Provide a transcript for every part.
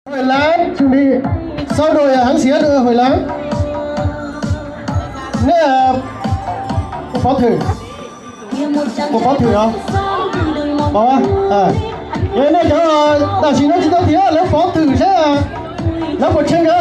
Hos lab, sau dua heev siav dua hos lab. Nej, ua phov thwm, ua phov thwm os. Yog nej cov tam sim no tsis tau tiav lawv phov thwm saib lawv puas tsheej na.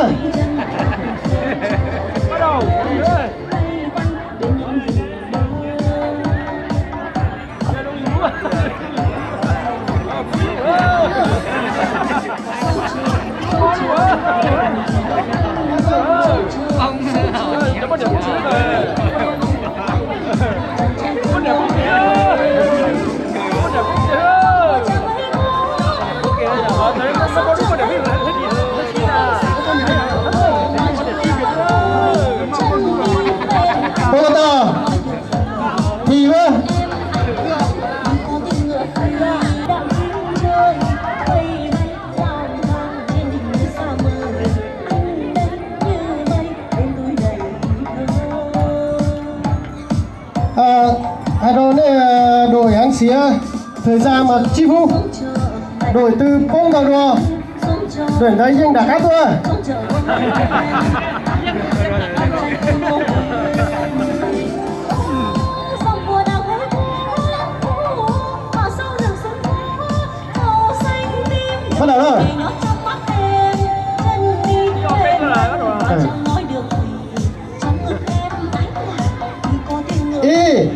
Pog tas, phim na. Hais rau nej, dua heev siav, thời gian mas tsib phút, dua twg poob ntau dua, dua ntawd yeej nram qab tuaj. Sawv daws na. Ib,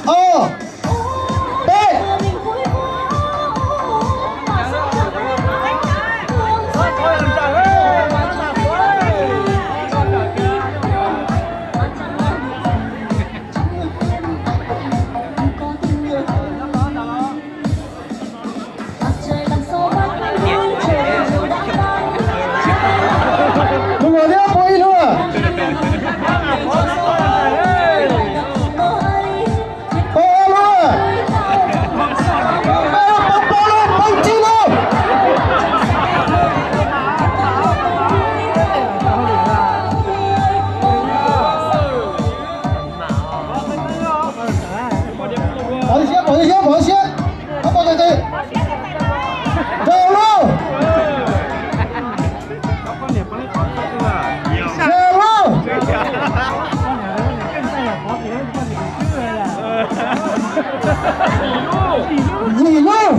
ob, peb. Tus uas thiab pog ib lub. Pog ob lub. Peb pog plaub lub, pog tsib lub. Pov siab, pov siab, pov siab. Ob pog tes tes. Rau lub. Xya lub. Yim lub.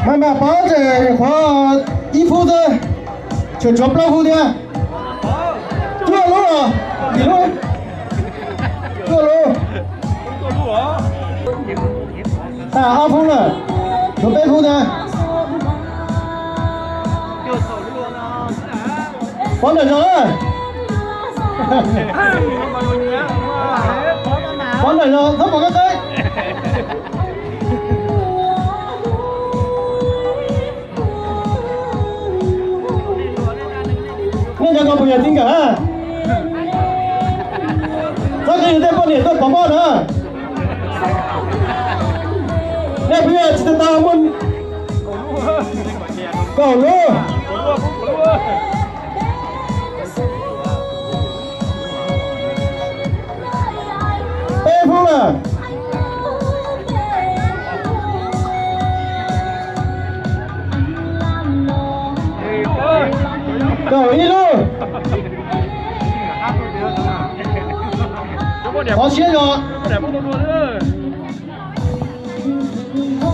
Maj mam pov ces qhuav ib phub xwb, tseem tshuav plaub phub thiab. Cuaj lub los yim lub? Cuaj lub. Tag ob phub lawm, tshuav peb phub thiab. Pov ntawm zos na. Pov ntawm zos txhob pov qab teb. Nej cov no puas yog txij nkawm na? Txhob cia tej poj niam tuaj pov moj na. Nej puas yog tsis tau tau muaj kaum lub? Peb phub lawm. Kaum ib lub. Qhov siab yog